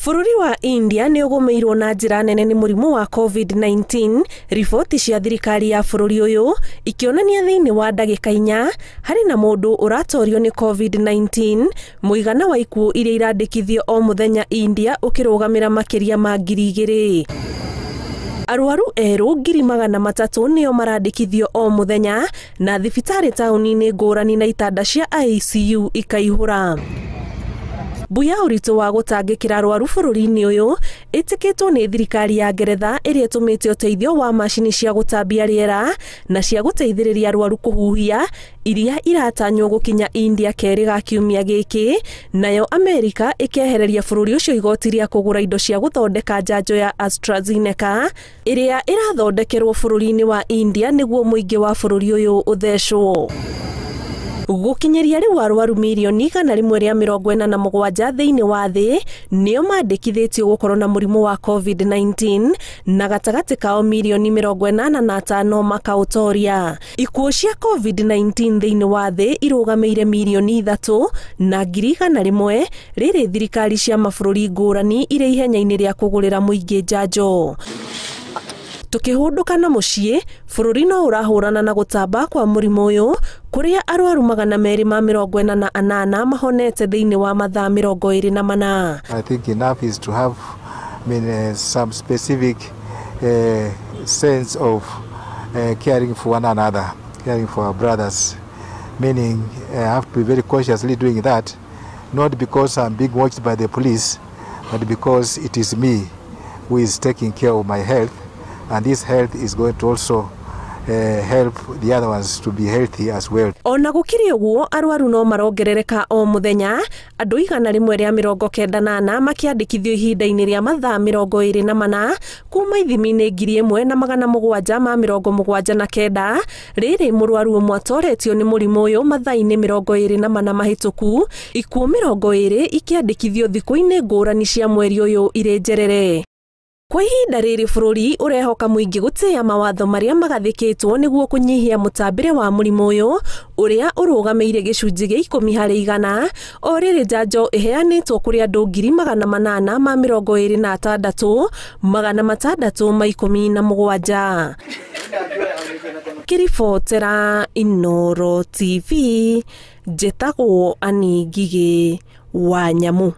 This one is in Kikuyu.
Bũrũri wa India nĩ ũgũmĩirwo na njĩra nene nĩ mũrimũ wa COVID-19. Riboti cia thirikari ya bũrũri ũyũ ikĩonania thĩinĩ wa ndagĩka 4 harĩ na mũndũ ũratorio nĩ COVID-19. Mũigana wa ikuũ iria irandĩkithio o mũthenya India ũkĩrũgamĩra makĩria ma 2,000. Arwaru erũ 300,000 nĩo marandĩkithio o mũthenya, na thibitarĩ taũni-inĩ ngũrani na itanda cia ICU ikaihũra. Mbuya ũritũ wa gũtangĩkĩra arwaru bũrũri-inĩ ũyũ ĩtĩkĩtwo nĩ thirikari ya Ngeretha ĩrĩa ĩtũmĩte ũteithio wa macini cia gũtambia rĩera na cia gũteithĩrĩria arwaru kũhuhia iria iratanywo gũkinya India kerĩ ga kiumia gĩkĩ, nayo Amerika ĩkehereria bũrũri ũcio igoti rĩa kũgũra indo cia gũthondeka njanjo ya AstraZeneca ĩrĩa ĩrathondekerwo bũrũri-inĩ wa India nĩguo mũingĩ wa bũrũri ũyũ ũthecwo. Gũkinyĩria rĩu arwaru mirioni 147 thĩinĩ wa thĩ nĩo mandĩkithĩtio gũkorwo na mũrimũ wa COVID-19, na gatagatĩ kao mirioni 85 makaũtoria. Ikuũ cia COVID-19 thĩinĩ wa thĩ irũgamĩire mirioni 3,100,000 rĩrĩ thirikari cia mabũrũri ngũrani irĩ ihenya-inĩ rĩa kũgũrĩra mũingĩ njanjo. Tukihũndũka na mũciĩ, bũrũri no ũrahũrana na gũtamba kwa mũrimũ ũyũ kũrĩa arwaru 248 mahonete thĩinĩ wa mathaa 24. I think enough is to have, I mean, some specific sense of caring for one another, caring for our brothers, meaning I have to be very cautiously doing that, not because I'm being watched by the police, but because it is me who is taking care of my health. And this health is going to also help the other ones to be healthy as well. Ona gũkĩrĩ ũguo, arwaru no marongerereka o mũthenya, andũ 194 makĩandĩkithio ihinda-inĩ rĩa mathaa 24 kuma ithimi-inĩ 1779. Rĩrĩ mũrwaru ũmwe atoretio nĩ mũrimũ ũyũ mathaa-inĩ 24 mahĩtũku, ikuũ 20 ikĩandĩkithio thikũ-inĩ ngũrani cia mweri ũyũ irĩ njerere. Kwa ihinda rĩrĩ bũrũri ũrehoka mũingĩ gũtĩĩa mawatho marĩa magathĩkĩtwo nĩguo kũnyihia mũtambĩre wa mũrimũ ũyũ ũrĩa ũrũgamĩire gĩcunjĩ gĩa 10 harĩ 100. O rĩrĩ njanjo ĩheanĩtwo kũrĩ andũ 826,617. Kĩribotera Inooro TV, njĩtagwo Annie Ngigĩ wa Nyamu.